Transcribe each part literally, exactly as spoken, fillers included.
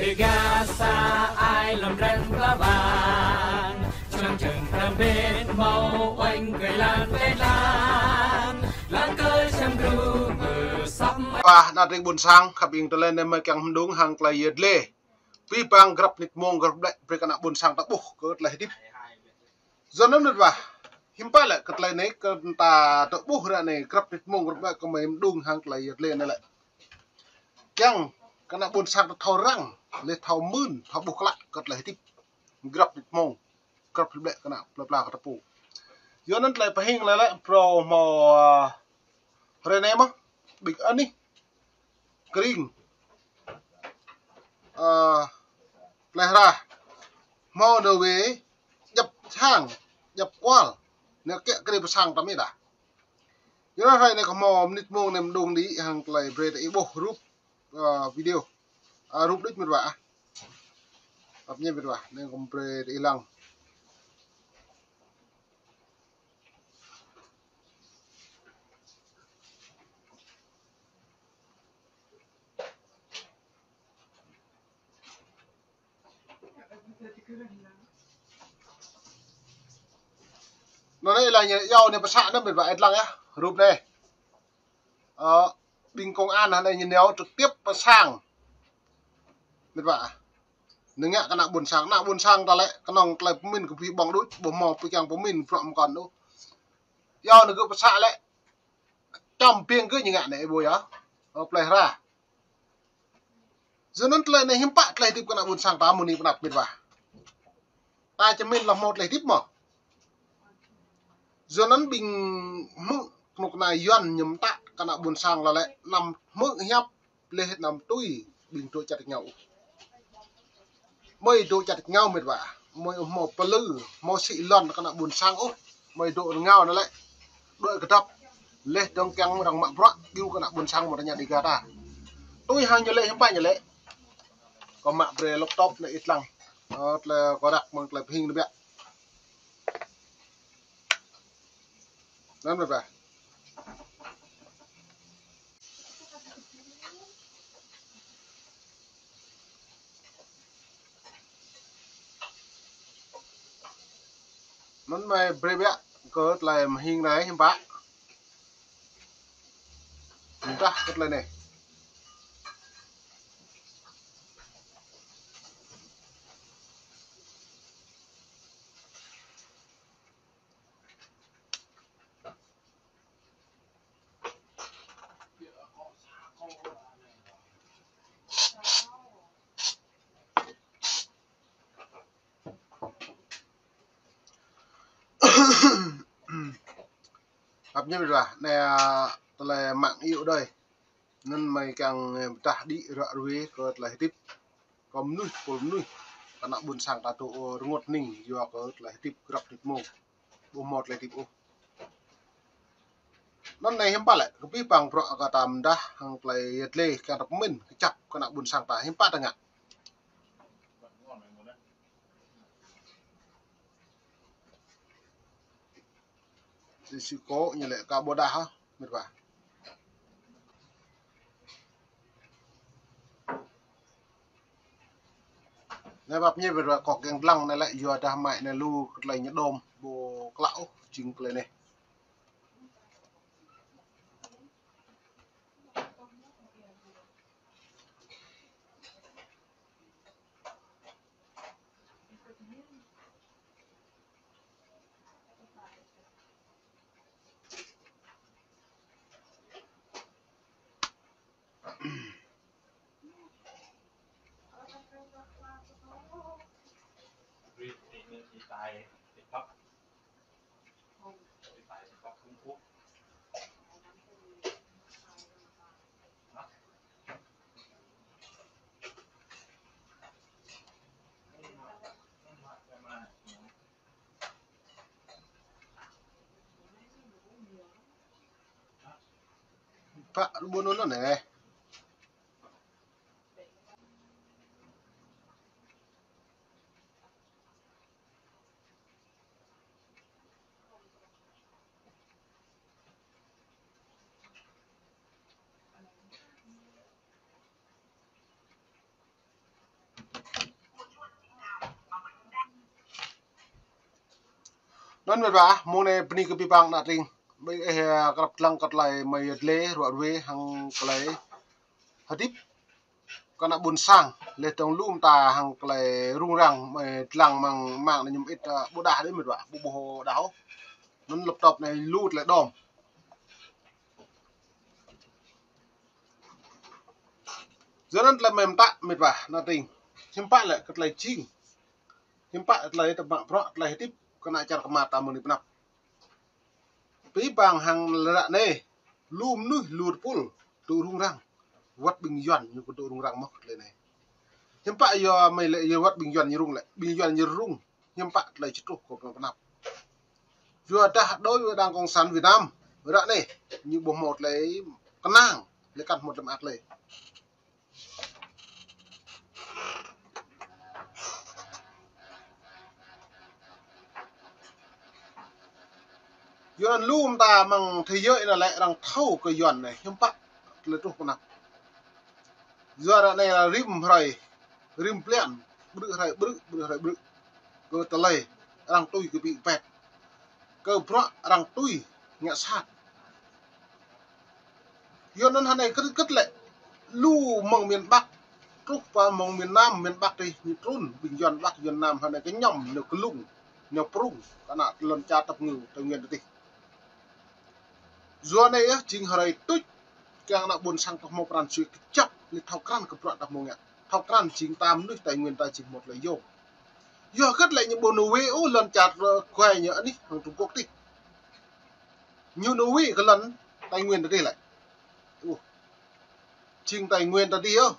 Rơgah sa ai lŏm dran pla bang, čơnăng čơng pơrăm pĭt hmâo uănh kơ lăn plei lăn, lăng kơ čăm gru mơsăp. Pă ană tring ƀuôn sang, khăp ing tơlơi anai mơi kiăng hmâo mơđung hăng tơlơi yơh lĕ. Abih bang grăp mơnit mông grăp ƀlĕ brơi kơ ană ƀuôn sang ta ƀuh kơ tơlơi hơdip. Yua anŭn mĭt wa, hiư̆m pă lĕ kơ tơlơi anai kơ ta tơ ƀuh ră anai grăp mơnit mông grăp ƀlĕ kơ mơi mơđung hăng tơlơi yơh lĕ anai lĕ. Kiăng kơ ană ƀuôn sang ta thâo răng, lĕ thâo mưn, thâo ƀuh klă kơ tơlơi hơdip. Grăp mơnit mông, grăp ƀlĕ kơ ană plơi pla kơ ta pô. Yua anŭn tơlơi pơhing lĕ lĕ phrâo hmâo, ơ, hrơi anai mơ̆, ƀing anih, kring, ơ, plei hra, hmâo nao wai, djŏp sang, djŏp kual, nao kiăng kơ pơ sang ta mĭt dah. Yua anŭn hrơi anai kơ hmâo mơnit mông anai mơđung đĭ hăng tơlơi brơi ta ƀuh rup, ơ, video. Ơ, rup đôč mĭt wa ah. Rup anai mĭt wa, anai kơ brơi ta lăng. Anŭn anai lĕ ñu iâu anai pơsă anŭn mĭt wa ĕt lăng yơh, rup anai. Ơ, ƀing công an hơnai ñu nao trực tiếp pơ sang. Mĭt wa ah. Ñu ngă kơ ană ƀuôn sang, ană ƀuôn sang ta lĕ, kơnơ̆ng tơlơi pơmĭn kơ abih bang đôč, ƀu hmâo pơkiăng pơmĭn bruă mơkŏn ôh. Iâu anai gơ̆ pơsă lĕ, čăm ƀing gơ̆ ñu ngă anai ƀu yơh. Ơ, plei hra. Yua anŭn tơlơi anai hiư̆m pă tơlơi hơdip kơ ană ƀuôn sang ta mơ̆ng anai pơ anăp mĭt wa. Ta čơmĭn lŏm hmâo tơlơi hơdip mơ̆. Yua anŭn ƀing hmư̆ kơnuk kơna Yuan ñu mơtă kơ ană ƀuôn sang lĕ lĕ anăm hmư̆ hiăp lĕ anăm tui ƀing dŏ čăt rơngiao ôh. Mơi dŏ čăt rơngiao mĭt wa. Mơi ƀu hmâo pơlư, hmâo sĭ lŏn kơ ană ƀuôn sang ôh. Mơi dŏ rơngiao anŭn lĕ. Dŏ kơdŏp. Lĕ dŏng kiăng arăng mă bruă, ƀiă kơ ană ƀuôn sang mơ̆ tơña đi gah ta. Tui hăng ñu lĕ hiư̆m pă ñu lĕ. Kơ mă brơi laptop anai ĕt lăng. Ơ, tơlơi kơ răk mơ̆ng tơlơi pơhing anai biă. Anŭn mĭt wa. Anŭn mơi brơi biă kơ tơlơi pơhing anai hiư̆m pă. Mơdah kơ tơlơi anai. Ăp ñu mĭt wa, anai, ơ, tơlơi mă iâu đơi. Anŭn mơi kiăng, ơ, pơdah đĭ ră ruai kơ tơlơi hơdip. Kơ mơnuih, pô mơnuih. Kơ ană ƀuôn sang ta dŏ, ơ, rơngot hning, yua kơ tơlơi hơdip grăp mơnit mông. Ƀu hmâo tơlơi hơdip ôh. Anŭn anai hiư̆m pă lĕ, kơ abih bang bruă kơ ta mơdah, hăng tơlơi yơh lĕ, kiăng ta pơmĭn, kơjăp kơ ană ƀuôn sang ta, hiư̆m pă ta ngă. Sĭ sĭ kơ ñu lĕ ka ƀôdah hă, mĭt wa. Anai pap ñu mĭt wa kŏk kiăng lăng anai lĕ yua dah mă anai lu kơ tơlơi ñu đôm ƀu klă ôh jing tơlơi anai. Pă lu ƀôn anŭn anai. Anŭn mĕt wa, mơ̆ng anai bơni kơ abih bang ană tring. Ƀing ih, ơ, krăp lăng kơ tơlơi mơi yơh lĕ ruă ruê hăng tơlơi hơdip kơ ană ƀôn sang, lĕ tơ̆ng lu mơta hăng tơlơi rŭng răng, mơi lăng mơ̆ng mơ̆ng anai ñu mơit, ơ, ƀu đah đơi mĕt wa, ƀu ƀuh đah ôh. Anŭn laptop anai lu tơlơi đom. Yua anŭn tơlơi mơi mơtă mĕt wa ană tring. Hiư̆m pă lĕ kơ tơlơi jing. Hiư̆m pă tơlơi tơmă bruă tơlơi hơdip kơ ană čar kơmă ta mơ̆ng anai pơ anăp. Abih bang hăng ră anai, lu mơnuih lu tơpul dŏ rŭng răng. Wơ̆t ƀing Yuan ñu kơ dŏ rŭng răng mơ̆n kơ tơlơi anai. Hiư̆m pă yua mơi lĕ yua wơ̆t ƀing Yuan ñu rŭng lĕ, ƀing Yuan ñu rŭng. Hiư̆m pă tơlơi čơtruh kơ pơ anăp. Yua dah đối với Đảng Cộng sản Việt Nam, ră anai, ñu ƀu hmâo tơlơi kơnang, lĕ kăn hmâo tơlơi mơak lĕ. Yua anŭn lu mơta mơ̆ng thế giới anai lĕ arăng thâo kơ Yuan anai, hiư̆m pă tơlơi truh pơ anăp. Yua ră anai lĕ rĭm hrơi, rĭm blan, ƀrư̆ hrơi ƀrư̆, ƀrư̆ hrơi ƀrư̆. Kơ tơlơi arăng tui kơ ƀing pet. Kơ bruă arăng tui ngă sat. Yua anŭn hơnai kơt kơt lĕ. Lu mơ̆ng miền Bắc truh pơ mơ̆ng miền Nam, miền Bắc tih ñu trŭn, ƀing Yuan Bắc, Yuan Nam hơnai kơ ñăm, ñu kơlung, ñu prung, kơ ană lŏn čar tơpơngư, Tây Nguyên tih. Yua anai yơh, jing hrơi tuč, kiăng ană ƀôn sang ta hmâo pran jua kơjăp, lĕ thâo krăn kơ bruă ta hmâo ngă. Thâo krăn jing ta mơnuih Tây Nguyên ta jing hmâo tơlơi yôm. Yua hơget lĕ ñu ƀu nao wĭ ôh lŏn čar, ơ, kuai ñu anih hăng Trung Quốc tih. Ñu nao wĭ kơ lŏn Tây Nguyên tih lĕ. Ơ. Jing Tây Nguyên ta tih ôh.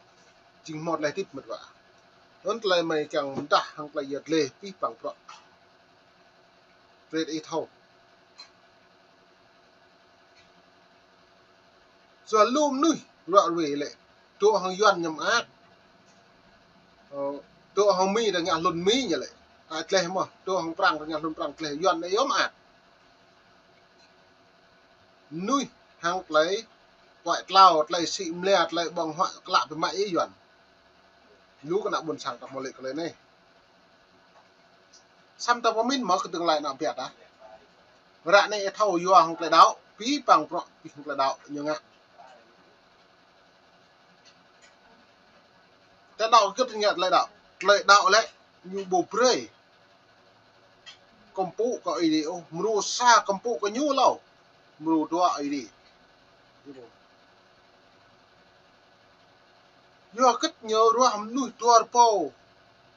Jing hmâo tơlơi hơdip mĕt wa. Anŭn tơlơi mơi kiăng mơdah hăng tơlơi yơh lĕ abih bang bruă. Brơi ih thâo. Yua lu mơnuih ruă ruê lĕ. Dŏ hăng Yuan ñu mơak. Ơ, dŏ hăng Mi ta ngă hlŭn Mi ñu lĕ. Ai tleh mơ̆, dŏ hăng Prăng ta ngă hlŭn Prăng tleh Yuan anai yôm mơak. Mơnuih hăng tơlơi kuai tlao, tơlơi sĭ mlia, tơlơi ƀơ̆ng huă klă pơmă ih Yuan. Lu kơ ană ƀôn sang ta hmâo lĕ kơ tơlơi anai. Samơ̆ ta pơmĭn mơ̆ kơ tơlơi ană biă ta. Ră anai ih thâo yua hăng tơlơi đaŏ, abih bang bruă abih hăng tơlơi đaŏ ñu ngă. Tơlơi đaŏ kơ tơlơi ngă tơlơi đaŏ. Tơlơi đaŏ lĕ ñu ƀu brơi kơmpŭ kơ Ơi Adai ôh, mrô sa kơmpŭ kơ ñu hlâo, mrô dua Ơi Adai. Yua hơget ñu ruah mơnuih dua rơbâo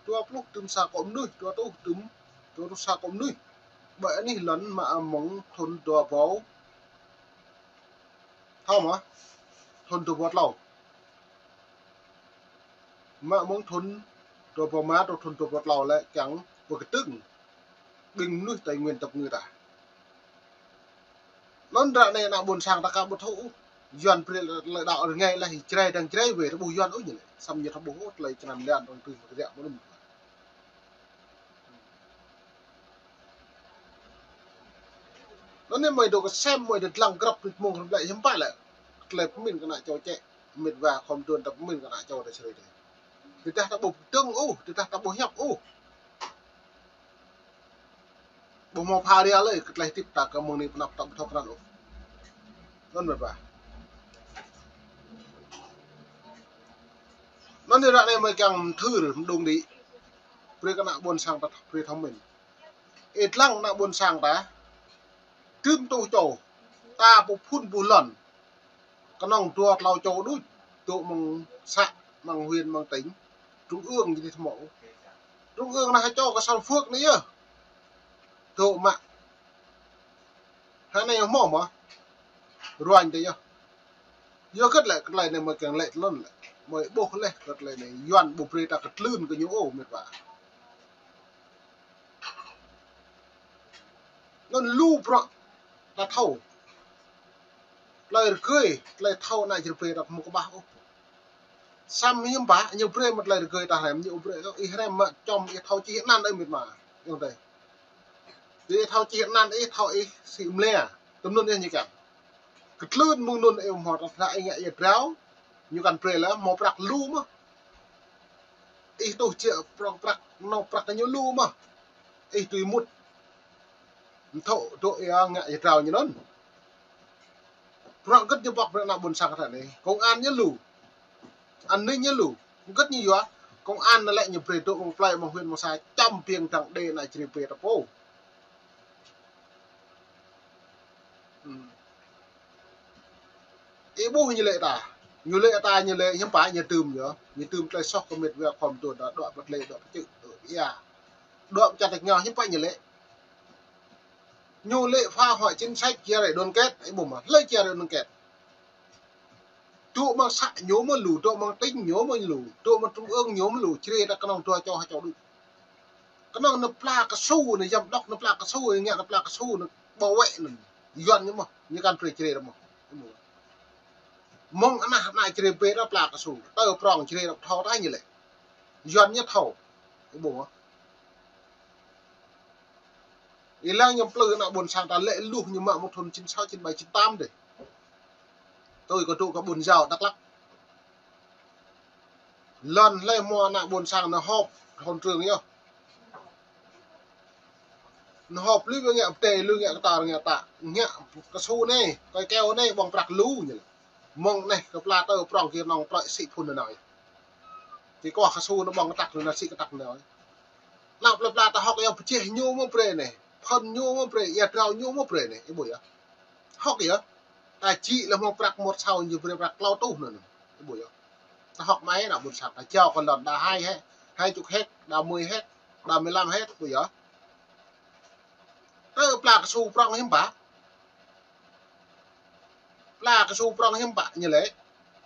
dua pluh tŭm sa akŏ mơnuih, dua rơtuh tŭm, dua rơtuh sa akŏ mơnuih. Ƀơi anih lŏn mă mơ̆ng thŭn dua rơbâo. Thâo mơ̆? Thŭn dua rơbâo klâo. Mă mơ̆ng thŭn dua rơbâo rơma truh thŭn dua rơbâo klâo lĕ kiăng pơkơdơ̆ng ƀing mơnuih Tây Nguyên tơpơngư ta. Anŭn ră anai ană ƀôn sang ta aka ƀu thâo ôh. Yuan brơi tơlơi đaŏ rơngai lĕ Jrai dơ̆ng Jrai wơ̆t, ta ƀuh Yuan ôh ñu lĕ. Samơ̆ ñu ta ƀuh ôh tơlơi čơnăn lian rŏng tui mơ̆ kơdră mơnŭm. Anŭn anai mơi dŏ kơsem, mơi dŏ lăng grăp rĭt mông rĭm lĕ hiư̆m pă lĕ. Tơlơi pơmĭn kơ ană čô čĕ, mĕt wa khŏm dŏ ta pơmĭn kơ ană čô ta čơrơi đơi. Tơdah ta ƀu pơdơ̆ng ôh, tơdah ta ƀu hiăp ôh. Ƀu hmâo pha ria lơi, kơ tơlơi hơdip ta kơ mơ̆ng anai pơ anăp ta ƀu thâo krăn ôh. Anŭn mĕt wa. Anŭn anai ră anai mơi kiăng mơthưr mơđung đĭ. Brơi kơ ană ƀôn sang ta brơi thâo mĭn. Ih lăng ană ƀôn sang ta. Tơm tuh čô. Ta ƀu phun ƀu lŏn. Kơnơ̆ng dua klâo čô đôč, dŏ mơ̆ng să, mơ̆ng huyện, mơ̆ng tỉnh, trung ương ñu tih hmâo. Trung ương anai hơčô kơ Sal Phước anai yơh. Dŏ mă. Hơnai hmâo mơ̆? Ruañ tih yơh. Yua hơget lĕ kơ tơlơi anai mơi kiăng lĕ tơlơi anŭn lĕ. Mơi ƀuh leh kơ tơlơi anai Yuan ƀu brơi ta kơtlưn kơ ñu ôh mĕt wa. Anŭn lu bruă ta thâo. Tơlơi rơgơi, tơlơi thâo ană Jrai brơi ta ƀu hmâo kơƀah ôh. Samơ̆ hiư̆m pă, ñu brơi mă tơlơi rơgơi ta hrăm, ñu brơi, ih hrăm mă čom, ih thâo čih anăn ih mĕt wa. Yơh tih. Ih thâo čih anăn, ih thâo ih sĭ mlia. Tơm anŭn ih ñu kiăng. Kơtlưn mơ̆ng anŭn ih hmâo ta ih ngă ia drao. Ñu kăn brơi lĕ, hmâo prăk lu mơ̆. Ih tuh či prăk, prăk, nao prăk kơ ñu lu mơ̆. Ih tui mŭt. Mthô dŏ ia ngă ia drao ñu anŭn. Prŏng gĭt ñu pŏk brơi ană ƀôn sang ta anai. Công an ñu lu. An ninh ñu lu. Gĭt ñu yua. Công an anai lĕ ñu brơi dŏ mơ̆ng plơi mơ̆ng huyện mơ̆ng xã čăm ƀing dăng đê ană čri pê ta pô. Hmm. Ih ƀuh ñu lĕ ta. Ñu lĕ ta ñu lĕ hiư̆m pă ñu tơm yơh. Ñu tơm tơlơi soh kơ mĕt wa khŏm tơl ta dŏ pơtlĕ dŏ pơčư̆ dŏ ia. Dŏ pơčăt tơk ngă hiư̆m pă ñu lĕ. Ñu lĕ phá hoại chính sách chia rẽ đoàn kết, ih ƀuh mơ̆, lĕ chia rẽ đoàn kết. Dŏ mơ̆ng xã ñu mơ̆ lu, dŏ mơ̆ng tỉnh ñu mơ̆ lu, dŏ mơ̆ng trung ương ñu mơ̆ lu, čri ta kơnơ̆ng dua čô ha čô đôč. Kơnơ̆ng ană pla kơsu anai, giám đốc ană pla kơsu anai, ngă ană pla kơsu anai, bảo vệ anai. Yuan ñu mơ̆, ñu kăn brơi čri ta mơ̆. Mơ̆ng ană, ană čri pê ta pla kơsu, tơ prŏng čri ta thâo ta ñu lĕ. Yuan ñu thâo. Ih ƀuh mơ̆. Ih lăng ñu plư ană ƀôn sang ta lĕ luh ñu mă mơ̆ng thun chín sáu, chín bảy, chín tám dih. Tui kơ dŏ kơ ƀôn Yao Dak Lak. Lŏn hlơi hmâo ană ƀôn sang nao họp thôn trưởng yơh. Nao họp lui ƀơi ngă pơtê, lui ngă kơtor, ngă tă, ngă kơsu anai, kơi keo anai, ƀơ̆ng prăk lu ñu lĕ. Mơ̆ng anai kơ pla tơ prŏng kiăng nong trơi sĭ phun anai. Ti kơ kơsu anai ƀơ̆ng kơtăk anai, sĭ kơtăk anai. Ană plơi pla ta hŏk yơh pơjeh ñu mơ̆ brơi anai. Phun ñu mơ̆ brơi, ia drao ñu mơ̆ brơi anai. Ih ƀuh yơh. Hŏk yơh. Ta čĭ lĕ hmâo prăk một sào ñu brơi prăk klâo rơtuh anŭn. Ih ƀuh yơh. Ta hŏk mơ̆ ană ƀôn sang ta jao kơ lŏn đa hai hĕ, hai chục héc, đa mười héc, đa mười lăm héc, ƀuh yơh. Tơ pla kơsu prŏng hiư̆m pă. Pla kơsu prŏng hiư̆m pă ñu lĕ.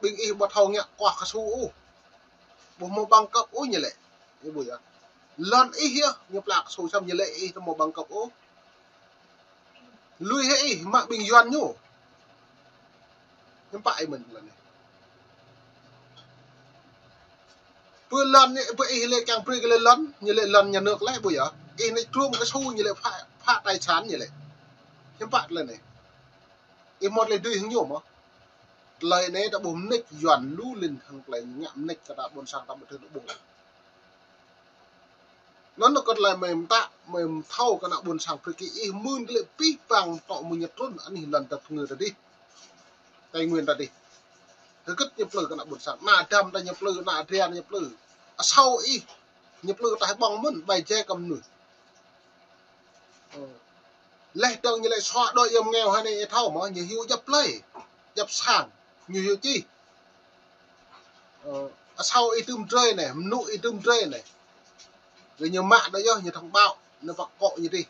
Ƀing ih ƀu thâo ngă kuah kơsu ôh. Ƀu hmâo bằng cấp ôh ñu lĕ. Ih ƀuh yơh. Lŏn ih yơh, ñu pla kơsu săm ñu lĕ ih ƀu hmâo bằng cấp ôh. Lui hĕ ih mă ƀing Yuan ñu. Hiư̆m pă ih mơ̆n lŏn anai. Pơ lŏn anai, pơ ih lĕ kiăng brơi kơ lĕ lŏn, ñu lĕ lŏn nhà nước lĕ ƀuh yơh. Ih anai trôm kơsu ñu lĕ phá, phá tài sản ñu lĕ. Hiư̆m pă lŏn anai. Ih hmâo tơlơi dưi hăng ñu mơ̆. Tơlơi anai ta ƀuh mơneč Yuan lu lin hăng tơlơi ngă mơneč kơ ta ƀôn sang ta ƀu thâo ƀuh. Anŭn kơ tơlơi mơi mơtă, mơi mơthâo kơ ană ƀôn sang prơki ih mưn tơlơi pih pang tŏ mơ̆ ñu trŭn anih lŏn ta pơngư ta dih. Tây Nguyên ta dih. Hơgĕt ñu plư kơ ană ƀôn sang. Ană Adam ta ñu plư, ană Adrian ñu plư. Asâo ih ñu plư ta ƀơ̆ng mơ̆n, bai jai kơ mơnuih. Ơ. Leh dơ̆ng ñu lĕ xóa đói giảm nghèo hă anai ih thâo mơ̆, ñu hyu djăp plơi, djăp sang, ñu hyu čih. Ơ, asâo ih tơm drơi anai, mơnŭ ih tơm drơi anai. Ră ñu mă đôč yơh, ñu thông báo, ñu pă akŏ ñu dih.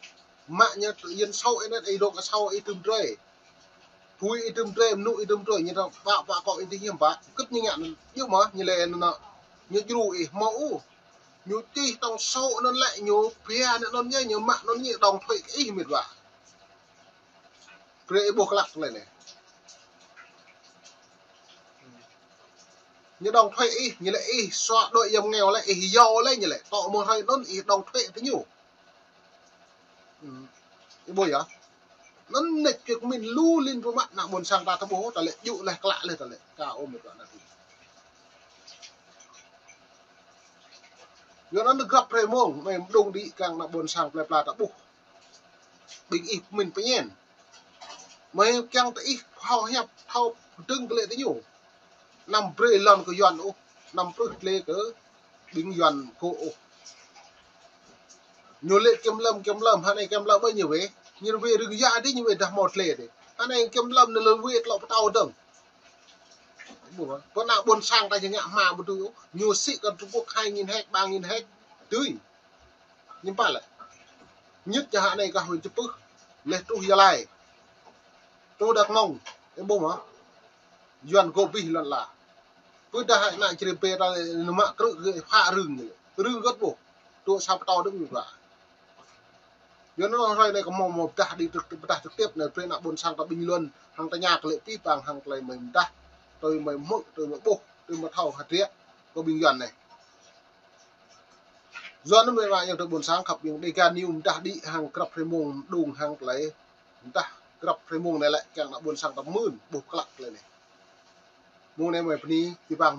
Mă ñu yên sâu ih anai, ih dŏ asâo ih tơm drơi. Phui ih tơm drơi, mơnŭ ih tơm drơi, ñu thông báo pă akŏ ñu dih hiư̆m pă. Hơgĕt ñu ngă anŭn, yơh mơ̆, ñu lĕ anŭn, ñu djru ih hmâo ôh. Ñu čih tŏng sô̆ anŭn lĕ, ñu pia anŭn ñu, ñu mă anŭn ñu đóng thuế kơ ih mĕt wa. Brơi ih ƀuh klă tơlơi anai. Ñu đóng thuế ih, ñu lĕ ih xóa đói giảm nghèo lĕ, ih yâo lĕ ñu lĕ. Tŏ mơ̆ hrơi anŭn ih đóng thuế tơ ñu. Ih ƀuh yơh. Anŭn mơneč kiăng mĭn lu lin pơmă ană ƀôn sang ta tơ ƀuh, ta lĕ djơ̆ leh klă leh ta lĕ. Ka ôm mĕt wa ană tui. Yua anŭn grăp hrơi mông, mơi mơđung đĭ kiăng ană ƀôn sang plơi pla ta ƀuh. Ƀing ih pơmĭn pơñen. Mơi kiăng tơ ih phao hiăp thâo pơdơ̆ng kơ lĕ tơ ñu. Anăm brơi lŏn kơ Yuan ôh, anăm prưh tơlơi kơ ƀing Yuan kơ ôh. Ñu lĕ kiểm lâm, kiểm lâm, hă anai kiểm lâm ƀơi ñu wê. Ñu wê rơ̆ng yă dih, ñu wê dah hmâo tơlơi dih. Hă anai kiểm lâm ñu lĕ wê tlŏ pơtâo dơ̆ng. Ƀuh, pơ ană ƀôn sang ta či ngă hma ƀu dưi ôh. Ñu sĭ kơ Trung Quốc hai nghìn héc, ba nghìn héc. Dưi. Ñu pă lĕ. Ñit čă hă anai gah huyện Chư Pưh. Leh truh Gia Lai. Truh Đắk Nông. Ih ƀuh mơ̆. Yuan gô bih lŏn ala. Pơdah ană čri pê ta lĕ ñu mă krư̆ gơ̆ phă rơ̆ng ñu lĕ. Rơ̆ng gơ̆t ƀuh. Tŭ sa pơtâo dơ̆ng ñu pă. Yua anŭn hrơi anai kơ mơ̆ mơ̆ pơdah đĭ trực, pơdah trực tiếp anai brơi ană ƀôn sang ta bình luận hăng tơña kơ lĕ pih pang hăng tơlơi mơi mơdah. Tui mơi hmư̆, tui mơi ƀuh, tui mơi thâo hơdră kơ ƀing Yuan anai. Yua anŭn mơi wa yang tơ ƀôn sang khăp yang Dega News mơdah đĭ hăng grăp hrơi mông mơđung hăng tơlơi. Mơdah grăp hrơi mông anai lĕ kiăng ană ƀôn sang ta mưn ƀuh klă tơlơi anai. Mông anai mơi bơni pih pang.